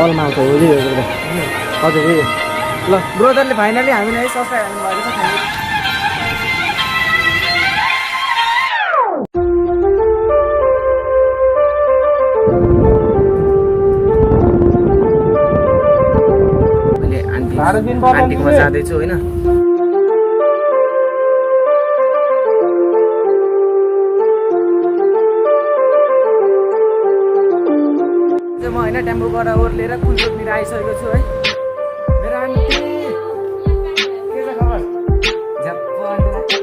अलमा आउँछ हो हजुर ए ल ब्रोदरले फाइनली हामीलाई सब्सक्राइब हाल्नु भएको छ आन्टीकोमा जाँदैछु होइन म होइन टेम्पोबाट ओर्लेर कुलचोकतिर आइसकेको छु है मेरो आन्टी के छ खबर झ्याप्प आन्टी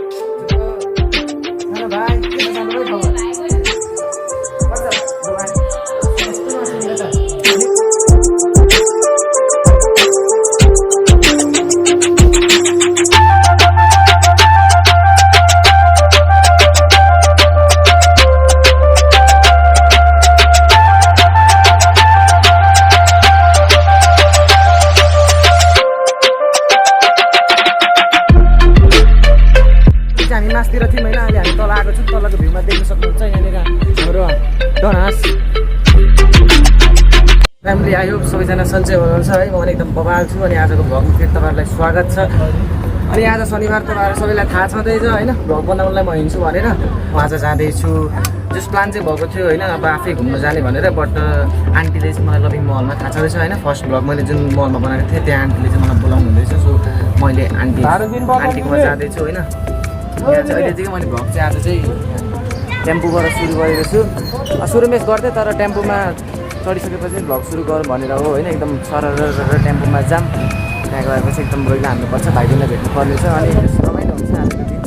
हेलो भाइ के छ सानो भाइ मासतिर थियौँ होइन अहिले हामी तल आएको छौँ तलको भ्यूमा देख्न सक्नुहुन्छ यहाँनिर हाम्रो डनास फ्यामिली आयो सबैजना सन्चै हुनुहुन्छ है म पनि एकदम बबाल छु अनि आजको भ्लगमा फेरि तपाईँहरूलाई स्वागत छ अनि आज शनिबार तपाईँहरू सबैलाई थाहा छँदैछ होइन भ्लग बनाउनलाई म हिँड्छु भनेर म आज जाँदैछु जस प्लान चाहिँ भएको थियो होइन अब आफै घुम्न जाने भनेर बट आन्टीले चाहिँ मलाई लभिङ मलमा थाहा छँदैछ होइन फर्स्ट भ्लग मैले जुन मलमा बनाएको थिएँ त्यहाँ आन्टीले चाहिँ मलाई बोलाउनु हुँदैछ सो मैले आन्टीकोमा जाँदैछु होइन यहाँ चाहिँ अहिले चाहिँ मैले भ्लग चाहिँ आज चाहिँ टेम्पोबाट सुरु गरेको छु सुरुमा गर्थेँ तर टेम्पोमा चढिसकेपछि भ्लग सुरु गर भनेर हो होइन एकदम सरर टेम्पोमा जाम त्यहाँ गएपछि एकदम रोइला हान्नुपर्छ भाइ बहिनीलाई भेट्नु पर्नेछ अनि रमाइलो हुन्छ आजको दिन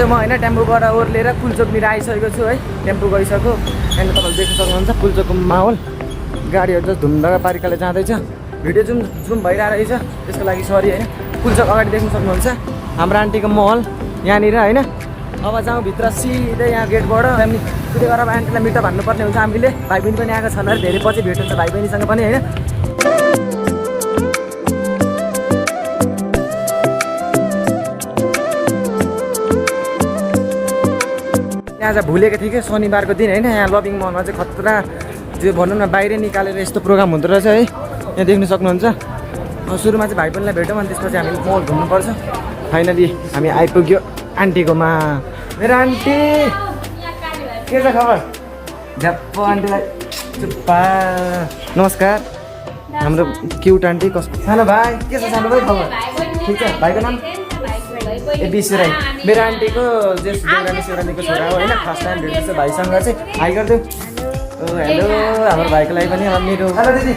म होइन टेम्पोबाट ओर्लेर कुलचोकतिर आइसकेको छु है टेम्पो गइसक्यो अनि तपाईँले देख्न सक्नुहुन्छ कुलचोकको माहौल गाडीहरू जस्तो धुमधडा पारिकाले जाँदैछ भिडियो जुम भइरहेको रहेछ त्यसको लागि सरी होइन कुलचोक अगाडि देख्न सक्नुहुन्छ हाम्रो आन्टीको महल यहाँनिर होइन अब जाउँ भित्र सिधै यहाँ गेटबाट फ्यामिली त्यसले गर्दा आन्टीलाई मिठो भन्नुपर्ने हुन्छ हामीले भाइ बहिनी पनि आएको छन् अरे धेरै पछि भेट हुन्छ भाइ बहिनीसँग पनि होइन यहाँ चाहिँ भुलेको थिएँ कि शनिबारको दिन होइन यहाँ लभिङ मलमा चाहिँ खतरा त्यो भनौँ न बाहिरै निकालेर यस्तो प्रोग्राम हुँदो रहेछ है यहाँ देख्न सक्नुहुन्छ सुरुमा चाहिँ भाइ बहिनीलाई भेटौँ अनि त्यसपछि हामी मल घुम्नुपर्छ फाइनली हामी आइपुग्यो आन्टीकोमा मेरो आन्टी के छ खबर झ्याप्प आन्टीलाई चुप्पा नमस्कार हाम्रो क्युट आन्टी कस्तो सानो भाइ के छ सानो भाइ खबर ठिक छ भाइको नाम ए बिसराई मेरो आन्टीको देउरानी सेउरानीको छोरा हो होइन फर्स्ट टाइम भेट्दैछ भाइसँग चाहिँ हाई गरिदेऊ हेलो हाम्रो भाइको लागि पनि अब मेरो हेलो दिदी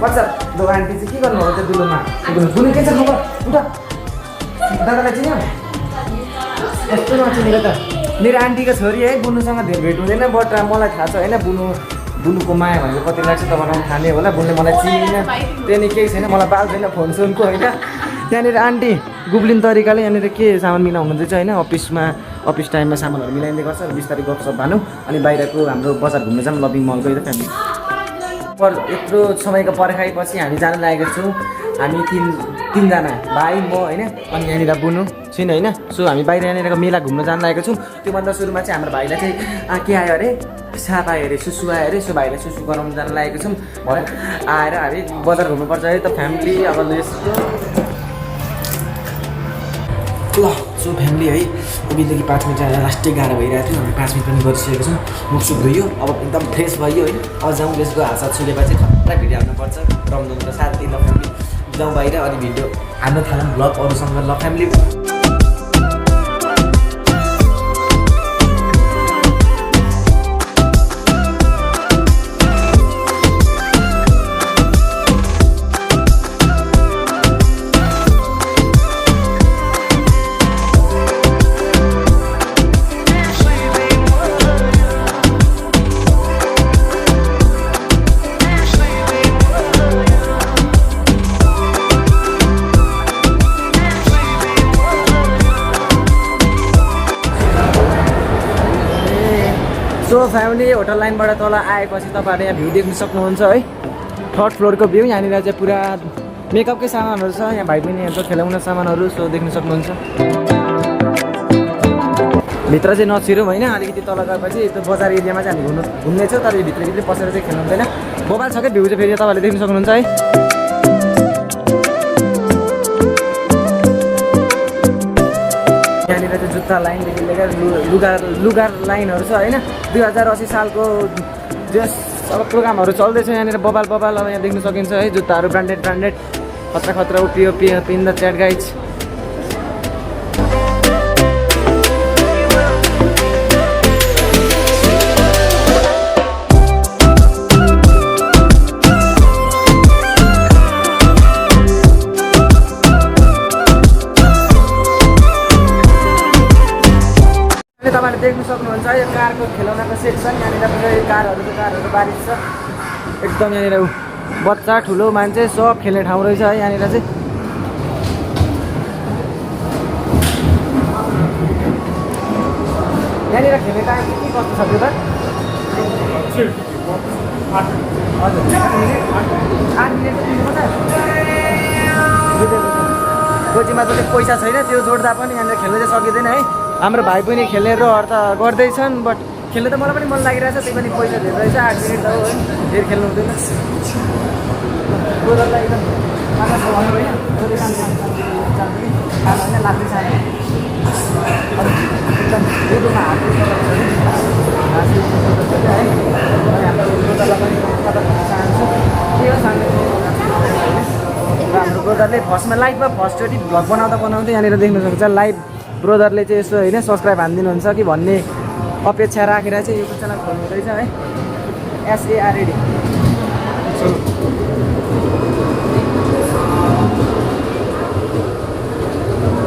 बच्चा दो आन्टी चाहिँ के गर्नुभयो त्यो दुलोमा बुनु के छ खबर उठ दादालाई चिन्यो यस्तो नचिनेको त मेरो आन्टीको छोरी है बुनुसँग धेरै भेट हुँदैन बट मलाई थाहा छ होइन बुनुको माया भनेको कति लाग्छ तपाईँलाई थाहा नै होला बुनले मलाई चिनेन त्यहाँदेखि केही छैन मलाई बाल छैन फोन सोनको होइन त्यहाँनिर आन्टी गुब्लिन तरिकाले यहाँनिर के सामान मिलाउनु हुँदैछ होइन अफिस टाइममा सामानहरू मिलाइँदै गर्छ बिस्तारै गफसप भनौँ अनि बाहिरको हाम्रो बजार घुम्न जाऊँ लभिङ मल गएर फ्यामिली यत्रो समयको पर्खाइपछि हामी जान लागेको छौँ हामी तिनजना भाइ म होइन अनि यहाँनिर बुनु छिन् होइन सो हामी बाहिर यहाँनिरको मेला घुम्न जान लागेको छौँ त्योभन्दा सुरुमा चाहिँ हाम्रो भाइलाई चाहिँ के आयो अरे साप आयो अरे सुसु आयो अरे सो भाइलाई सुसु गराउनु जान लागेको छौँ आएर हामी बजार घुम्नुपर्छ है त फ्यामिली अब यस्तो ल सो फ्यामिली है अभिदेखि 5 मिनट चाहिँ लास्टै गाह्रो भइरहेको थियो हामी 5 मिनट पनि गरिसकेको छौँ मुख सुख धोयो अब एकदम फ्रेस भयो होइन अब जाउँ यसको हातसाथ सुलेपछि खतरा भिडियो हाल्नुपर्छ रमझमको साथ दिन फ्यामिली जाउँ बाहिर अनि भिडियो हाल्न थालौँ ब्लग अरूसँग ल फ्यामिली सो फ्यामिली होटल लाइनबाट तल आएपछि तपाईँहरूले यहाँ भ्यू देख्न सक्नुहुन्छ है थर्ड फ्लोरको भ्यू यहाँनिर चाहिँ पुरा मेकअपकै सामानहरू छ यहाँ भाइ बहिनीहरूको खेलाउने सामानहरू सो देख्न सक्नुहुन्छ भित्र चाहिँ नछिरौँ होइन अलिकति तल गएपछि त्यो बजार एरियामा चाहिँ हामी घुम्नेछौँ तर भित्रभित्रै पसेर चाहिँ खेल्नु हुँदैन मोबाइल छकै भ्यू चाहिँ फेरि तपाईँहरूले देख्न सक्नुहुन्छ है यहाँनिर चाहिँ जुत्ता लाइनदेखि लिएर लुगा लाइनहरू छ होइन 2080 सालको जस अब प्रोग्रामहरू चल्दैछ यहाँनिर बबाल अब यहाँ देख्न सकिन्छ है जुत्ताहरू ब्रान्डेड खतरा ओपिओ पिन द च्याट गाइज तपाईँले देख्न सक्नुहुन्छ यो कारको खेलौनाको सेक्सन यहाँनिर कारहरू बारिस छ एकदम यहाँनिर बच्चा ठुलो मान्छे सब खेल्ने ठाउँ रहेछ है यहाँनिर चाहिँ यहाँनिर खेल्ने टाइम के कस्तो छ त्यो त हजुर 8 मिनट गोजीमा जति पैसा छैन त्यो जोड्दा पनि यहाँनिर खेल्न चाहिँ सकिँदैन है हाम्रो भाइ बहिनी खेलेर त गर्दैछन् बट खेल्नु त मलाई पनि मन लागिरहेछ त्यही पनि पैसा धेरै रहेछ 8 मिनट त हो है धेरै खेल्नु हुँदैन गोदरलाई एकदम हाम्रो ब्रोदरले फर्स्टमा लाइभमा फर्स्टचोटि भ्लग बनाउँदा यहाँनिर देख्न सक्नुहुन्छ लाइभ ब्रोदरले चाहिँ यसो होइन सब्सक्राइब हानिदिनुहुन्छ कि भन्ने अपेक्षा राखेर चाहिँ यो च्यानल खोल्नु हुँदैछ है SARAD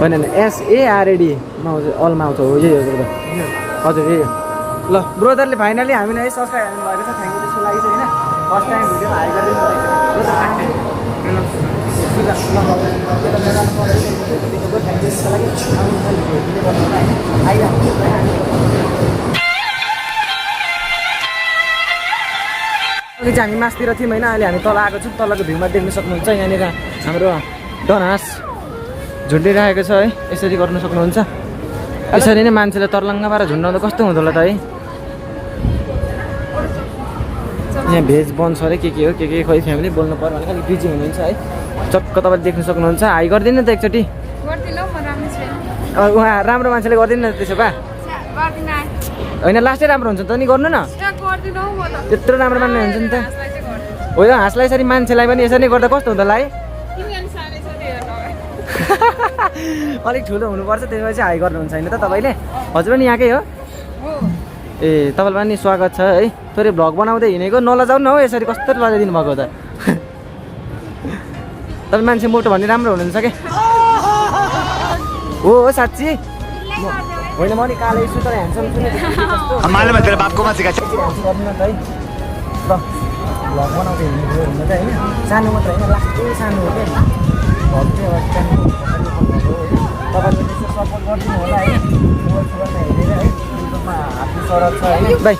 होइन SARAD अलमा आउँछ हो यही हो हजुर यही हो ल ब्रोदरले फाइनली हामीलाई है सब्सक्राइब हाल्नु भएको छ थ्याङ्क यू त्यसको लागि चाहिँ होइन फर्स्ट टाइम भिडियो हाई गरिदिनु अहिले चाहिँ हामी मासतिर थियौँ होइन अहिले हामी तल आएको छौँ तलको भ्यूमा देख्न सक्नुहुन्छ यहाँनिर हाम्रो डनहाँस झुन्डिरहेको छ है यसरी गर्नु सक्नुहुन्छ यसरी नै मान्छेले तर्लङ्ग पारेर झुन्डाउँदा कस्तो हुँदो होला त है यहाँ भेज बन्छ अरे के हो खोइ फ्यामिली बोल्नु पर्यो भने अलिक बिजी हुनुहुन्छ है चक्क तपाईँले देख्न सक्नुहुन्छ हाई गरिदिनु त एकचोटि उहाँ राम्रो मान्छेले गरिदिनु न त्यसो भए होइन लास्टै राम्रो हुन्छ त नि गर्नु न त्यत्रो राम्रो मान्ने हुन्छ नि त हो यो हाँसलाई यसरी मान्छेलाई पनि यसरी गर्दा कस्तो हुँदो होला है अलिक ठुलो हुनुपर्छ त्यसमा चाहिँ हाई गर्नुहुन्छ होइन त तपाईँले हजुर पनि यहाँकै हो ए तपाईँलाई पनि स्वागत छ है थोरै भ्लग बनाउँदै हिँडेको नलजाउनु न हो यसरी कस्तो लजाइदिनु भएको त तपाईँ मान्छे मोटो भन्ने राम्रो हुनुहुन्छ कि हो साँच्ची होइन म नि कालै छु तर ह्यान्डसम छु नि ल भ्लग बनाउँदै हिँडेको हुनु त होइन सानो मात्र होइन लास्टै सानो हो क्या भ्लग चाहिँ तपाईँले त्यसो सपोर्ट गरिदिनु होला है हेरेर है युट्युबमा हात्नु सरल छ होइन भाइ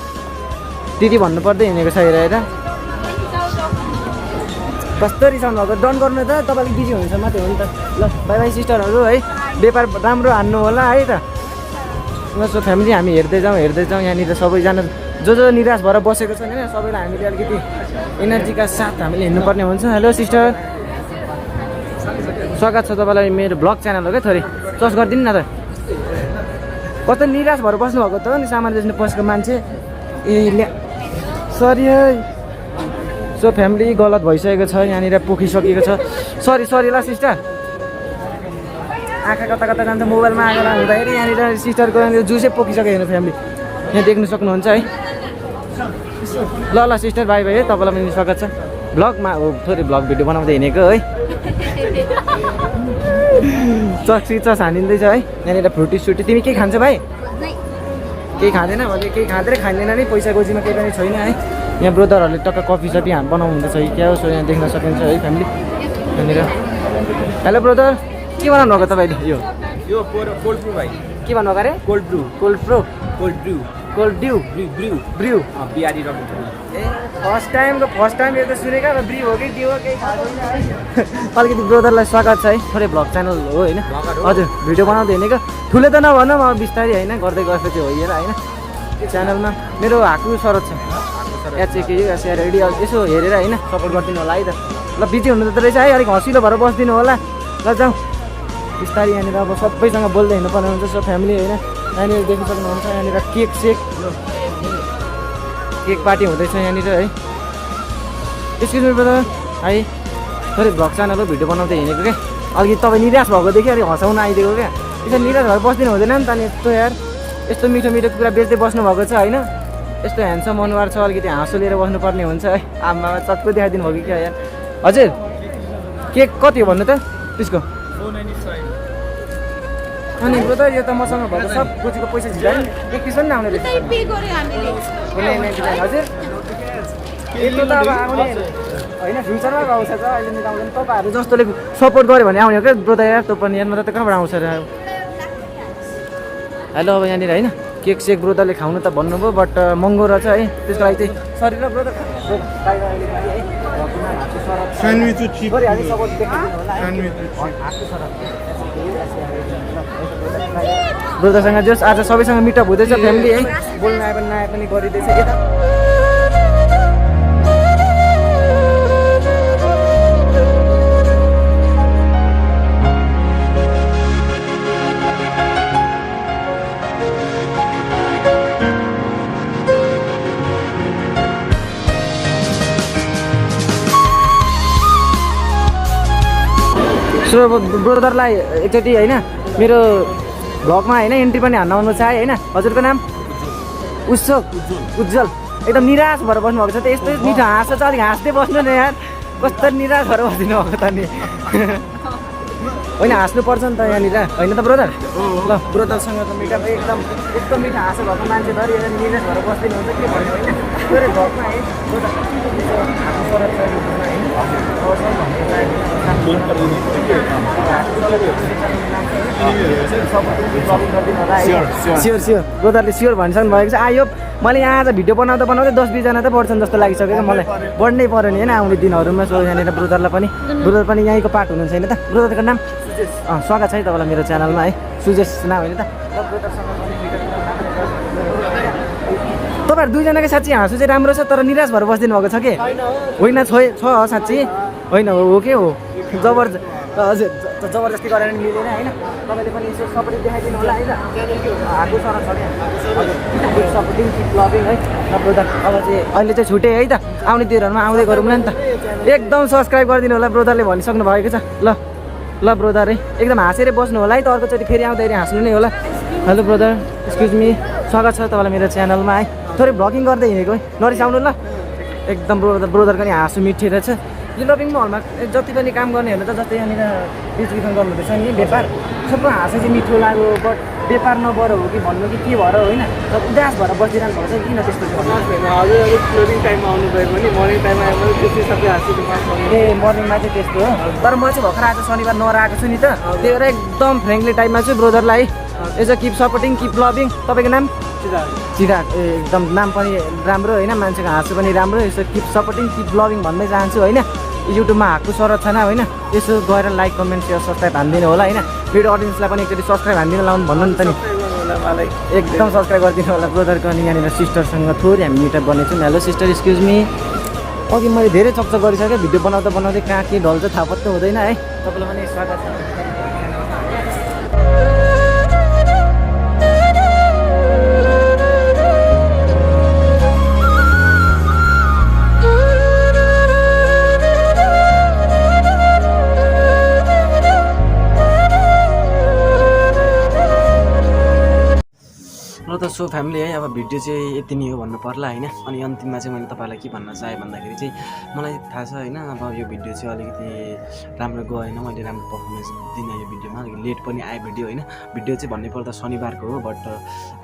दिदी भन्नु पर्दै हिँडेको छ हेरेर कस्तो रिसाउनु भएको डन गर्नु त तपाईँले बिजी हुनुहुन्छ मात्रै हो नि त ल बाई बाई सिस्टरहरू है व्यापार राम्रो हान्नु होला है त सो फ्यामिली हामी हेर्दै जाउँ यहाँनिर सबैजना जो निराश भएर बसेको छ होइन सबैलाई हामीले अलिकति एनर्जीका साथ हामीले हिँड्नुपर्ने हुन्छ हेलो सिस्टर स्वागत छ तपाईँलाई मेरो ब्लग च्यानल हो क्या थोरै सर्च गरिदिनु न त कस्तो निराश भएर बस्नुभएको त नि सामान बेच्नु पसेको मान्छे ए ल्या सरी है सो फ्यामिली गलत भइसकेको छ यहाँनिर पोखिसकेको छ सरी ल सिस्टर आँखा कता जान्छ मोबाइलमा आएर हुँदाखेरि यहाँनिर सिस्टरको यहाँनिर जुसै पोखिसक्यो हेर्नु फ्यामिली यहाँ देख्नु सक्नुहुन्छ है ल सिस्टर बाई है तपाईँलाई पनि स्वागत छ ब्लगमा हो थोरै ब्लग भिडियो बनाउँदै हिँडेको है चक्स हानिँदैछ है यहाँनिर फ्रुटी सुटी तिमी के खान्छ भाइ केही खाँदैन भने केही खाँदैन नि पैसा गोजीमा केही पनि छैन है यहाँ ब्रोदरहरूले टक्क कफी सफी बनाउनुहुँदैछ कि क्या हो सो यहाँ देख्न सकिन्छ है फ्यामिली यहाँनिर हेलो ब्रोदर के बनाउनु भएको तपाईँले यो कोल्ड ब्रू भाइ के भन्नुभएको अरे cold brew cold dew brew Bihari रमिन्छ ए फर्स्ट टाइम यो त सुनेका र ब्रिउ हो कि ड्यू हो केही थाहा छैन है अलिकति ब्रदरलाई स्वागत छ है थोरै भ्लग च्यानल हो होइन हजुर भिडियो बनाउँदै हिँडेको ठुलो त नभनौँ अब बिस्तारै होइन गर्दै गएपछि होइन होइन च्यानलमा मेरो हाकु सरत छ एचएके रेडी यसो हेरेर होइन सपोर्ट गरिदिनु होला है त ल बिजी हुनु त रहेछ है अलिक हँसिलो भएर बसिदिनु होला ल जाउँ बिस्तारै यहाँनिर अब सबैसँग बोल्दै हिँड्नुपर्ने हुन्छ सब फ्यामिली होइन यहाँनिर देख्न सक्नुहुन्छ यहाँनिर केक पार्टी हुँदैछ यहाँनिर है एक्सक्युज मी ब्रदर है थोरै भ्लग च्यानलको भिडियो बनाउँदै हिँडेको क्या अघि तपाईँ निराश भएको देखि अलिक हँसाउन आइदिएको क्या यसो निराश भएर बस्दिनु हुँदैन नि त नि यस्तो यार यस्तो मिठो मिठो कुरा बेच्दै बस्नु भएको छ होइन यस्तो ह्यान्डसम अनुहार छ अलिकति हाँसो लिएर बस्नुपर्ने हुन्छ है आमामा चक्कु देखाइदिनु भयो कि क्या यार हजुर केक कति हो भन्नु त त्यसको अनि ब्रदर यो त मसँग भएको सब गोजीको पैसा झिकायो नि एक पिस पनि नआउने रहेछ हजुर यस्तो त अब आउने होइन फ्युचरमा आउँछ त अहिले निकाल्दैन तपाईँहरू जस्तोले सपोर्ट गऱ्यो भने आउने हो क्या ब्रदर यार तँ पनि यारमा त कहाँबाट आउँछ र हेलो अब यहाँनिर होइन केक सेक ब्रदरले खाउनु त भन्नुभयो बट महँगो रहेछ है त्यसको लागि चाहिँ सरी ल ब्रदर ब्रदरसँग जस आज सबैसँग मिटअप हुँदैछ फ्यामिली है बोल्न आए पनि नआए पनि गरिँदैछ यता सो ब्रदरलाई एकचोटि होइन मेरो भ्लगमा होइन एन्ट्री पनि हान्न आउनु छ है होइन हजुरको नाम उज्जवल एकदम निराश भएर बस्नुभएको छ त यस्तो मिठो हाँसो छ अलिक हाँस्दै बस्नु न यार कस्तो निराश भएर बसिदिनु भएको त नि होइन हाँस्नुपर्छ नि त यहाँनिर होइन त ब्रदर ल ब्रदरसँग त मिठो एकदम यस्तो मिठो हाँसो भएको मान्छे धरि निराश भएर बस्दिनु हुन्छ के भन्यो होइन मेरो भ्लगमा है स्योर ब्रदरले स्योर भनिसक्नु भएको छ आयो मैले यहाँ आज भिडियो बनाउँदा 10-20जना त बढ्छन् जस्तो लागिसक्यो क्या मलाई बढ्नै पऱ्यो नि होइन आउने दिनहरूमा सो यहाँनिर ब्रदरलाई पनि ब्रदर पनि यहीँको पार्ट हुनुहुन्छ होइन त ब्रदरको नाम स्वागत छ है तपाईँलाई मेरो च्यानलमा है सुजेश नाम होइन त तपाईँहरू दुईजनाकै साँच्ची हाँसो चाहिँ राम्रो छ तर निराश भएर बसिदिनु भएको छ कि होइन छ साँच्ची होइन हो के हो हजुर जबरजस्ती गरेर नि मिलेन होइन तपाईँले पनि यसो सपोर्ट देखाइदिनु होला है त हाकु सर छ क्या सपोर्टिङ किप लभिङ है ब्रदर अब चाहिँ अहिले चाहिँ छुटेँ है त आउने दिनहरूमा आउँदै गरौँ न नि त एकदम सब्सक्राइब गरिदिनु होला ब्रदरले भनिसक्नु भएको छ ल ब्रदर है एकदम हाँसेरै बस्नु होला है त अर्कोचोटि फेरि आउँदाखेरि हाँस्नु नै होला हेलो ब्रदर एक्सक्युज मी स्वागत छ तपाईँलाई मेरो च्यानलमा है थोरै भ्लगिङ गर्दै हिँडेको है नरिसाउनु ल एकदम ब्रदरको नि हाँसो मिठे रहेछ यो लभिङमा हलमा जति पनि काम गर्नेहरूले त जस्तै यहाँनिर बेचबिखन गर्नुहुँदैछ नि व्यापार सबको हाँसो चाहिँ मिठो लाग्यो बट व्यापार नभएर हो कि भन्नु कि के भएर होइन उदास भएर बसिरहनु भएको छ किन त्यस्तो हजुर क्लोजिङ टाइममा आउनुभयो भने मर्निङ टाइममा आयो भने त्यस्तै सबै हाँसिदिनु ए मर्निङमा चाहिँ त्यस्तो हो तर म चाहिँ भर्खर आज शनिबार नरहेको छु नि त त्यही भएर एकदम फ्रेङ्कली टाइममा चाहिँ ब्रदरलाई as a keep supporting keep loving तपाईँको नाम चिराग ए एकदम नाम पनि राम्रो होइन मान्छेको हाँसो पनि राम्रो यसो किप सपोर्टिङ किप ब्लगिङ भन्दै चाहन्छु होइन युट्युबमा हाकु संरचना होइन यसो गएर लाइक कमेन्ट सेयर सब्सक्राइब हानिदिनु होला होइन मेरो अडियन्सलाई पनि एकचोटि सब्सक्राइब हानिदिनु लाउनु भन्नु नि त नि एकदम सब्सक्राइब गरिदिनु होला ब्रदरको अनि यहाँनिर सिस्टरसँग थोरै हामी मिटअप गर्नेछौँ हेलो सिस्टर एक्सक्युज मी अघि मैले धेरै चकचक गरिसकेँ भिडियो बनाउँदै कहाँ के ढल्छ थाहा पत्ता हुँदैन है तपाईँलाई पनि स्वागत छ त सो फ्यामिली है अब भिडियो चाहिँ यति नै हो भन्नु पर्ला होइन अनि अन्तिममा चाहिँ मैले तपाईँलाई के भन्न चाहेँ भन्दाखेरि चाहिँ मलाई थाहा छ होइन अब यो भिडियो चाहिँ अलिकति राम्रो गएन मैले राम्रो पर्फर्मेन्स दिने यो भिडियोमा अलिकति लेट पनि आयो भिडियो होइन भिडियो चाहिँ भन्नुपर्दा शनिबारको हो बट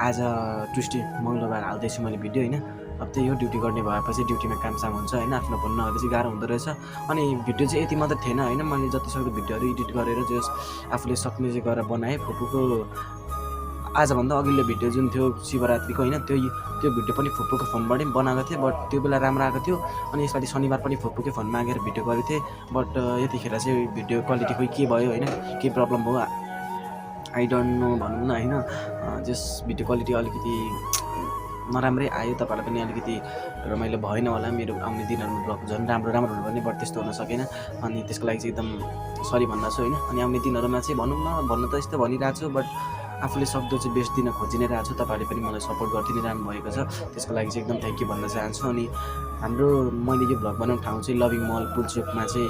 आज ट्युसडे मङ्गलबार हाल्दैछु मैले भिडियो होइन अब त्यही हो ड्युटी गर्ने भएपछि ड्युटीमा कामसाम हुन्छ होइन आफ्नो भन्नुहरू चाहिँ गाह्रो हुँदो रहेछ अनि भिडियो चाहिँ यति मात्रै थिएन होइन मैले जतिसक्दो भिडियोहरू एडिट गरेर जस आफूले सक्ने चाहिँ गरेर बनाएँ फुपूको आजभन्दा अघिल्लो भिडियो जुन थियो शिवरात्रिको होइन त्यो भिडियो पनि फुपूको फोनबाटै बनाएको थिएँ, बट त्यो बेला राम्रो आएको थियो। अनि यसपालि शनिबार पनि फुपूकै फोन मागेर भिडियो गरेको थिएँ, बट यतिखेर चाहिँ भिडियो क्वालिटी खोइ के भयो होइन, के प्रब्लम भयो आई डोन्ट नो भनौँ न होइन। जस भिडियो क्वालिटी अलिकति नराम्रै आयो, तपाईँलाई पनि अलिकति रमाइलो भएन होला। मेरो आउने दिनहरूमा ब्लग झन् राम्रो हुनुपर्ने, बट त्यस्तो हुन सकेन। अनि त्यसको लागि चाहिँ एकदम सरी भन्न छु होइन। अनि आउने दिनहरूमा चाहिँ भनौँ न, भन्नु त यस्तो भनिरहेको छु, बट आफूले सक्दो चाहिँ बेस्ट दिन खोजि नै रहेको छु। तपाईँहरूले पनि मलाई सपोर्ट गरिदिनै रहनु भएको छ, त्यसको लागि चाहिँ एकदम थ्याङ्क यू भन्न चाहन्छु। अनि हाम्रो मैले यो भ्लग बनाउने ठाउँ चाहिँ लभिङ मल पुलचोकमा चाहिँ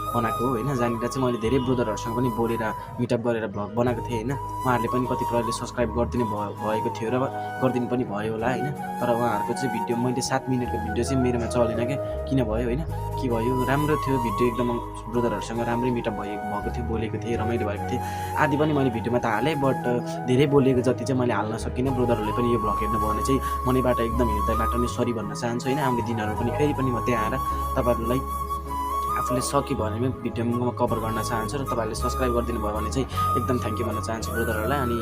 बनाएको हो होइन, जहाँनिर चाहिँ मैले धेरै ब्रदरहरूसँग पनि बोलेर मिटअप गरेर भ्लग बनाएको थिएँ होइन। उहाँहरूले पनि कतिपयले सब्सक्राइब गरिदिनु भएको थियो र गरिदिनु पनि भयो होला होइन। तर उहाँहरूको चाहिँ भिडियो मैले 7 मिनटको भिडियो चाहिँ मेरोमा चलेन क्या, किन भयो होइन, के भयो, राम्रो थियो भिडियो एकदम, ब्रदरहरूसँग राम्रै मिटअप भएको थियो, बोलेको थिएँ, रमाइलो भएको थिएँ। आदि पनि मैले भिडियोमा त हालेँ, बट धेरै बोलेको जति चाहिँ मैले हाल्न सकिनँ। ब्रदरहरूले पनि यो भ्लग हेर्नु भयो भने चाहिँ मनैबाट एकदम हृदयबाट नै सरी भन्न चाहन्छु होइन। आउने दिनहरू पनि फेरि पनि म त्यहाँ आएर तपाईँहरूलाई आफूले सक्यो भने भिडियोमा कभर गर्न चाहन्छु, र तपाईँहरूले सब्सक्राइब गरिदिनु भयो भने चाहिँ एकदम थ्याङ्क यू भन्न चाहन्छु ब्रदरहरूलाई। अनि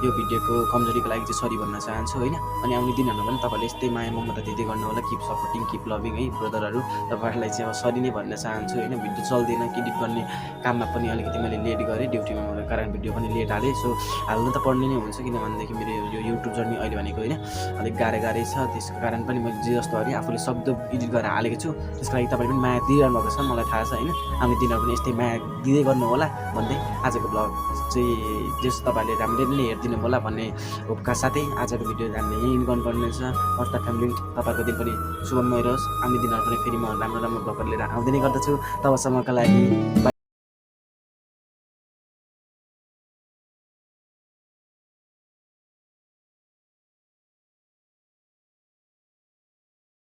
यो भिडियोको कमजोरीको लागि चाहिँ सरी भन्न चाहन्छु होइन। अनि आउने दिनहरूमा पनि तपाईँले यस्तै माया ममता दिँदै गर्नु होला, किप सपोर्टिङ, किप लभिङ है ब्रदरहरू। तपाईँहरूलाई चाहिँ अब सरी नै भन्न चाहन्छु होइन। भिडियो चल्दैन, एडिट गर्ने काममा पनि अलिकति मैले लेट गरेँ, ड्युटीमा भएको कारण भिडियो पनि लेट हालेँ। सो हाल्नु त पर्ने नै हुन्छ, किनभनेदेखि मेरो यो युट्युब जर्नी अहिले भनेको होइन अलिक गाह्रै छ, त्यसको कारण पनि मैले जे जस्तो गरेँ आफूले सक्दो एडिट गरेर हालेको छु। त्यसको लागि तपाईँले पनि माया दिइरहनु भएको छ, मलाई थाहा छ होइन। आउने दिनहरू पनि यस्तै माया दिँदै गर्नु होला भन्दै आजको ब्लग चाहिँ जस तपाईँहरूले राम्ररी नै हेरिदिनु होला भन्ने होपका साथै आजको भिडियो हामीले यहीँ इन्ड गर्नुपर्नेछ। हस्त फ्यामिली तपाईँको दिन पनि शुभमय रहोस्। आउने दिनहरू पनि फेरि म राम्रो ब्लगहरू लिएर आउँदै नै गर्दछु। तबसम्मका लागि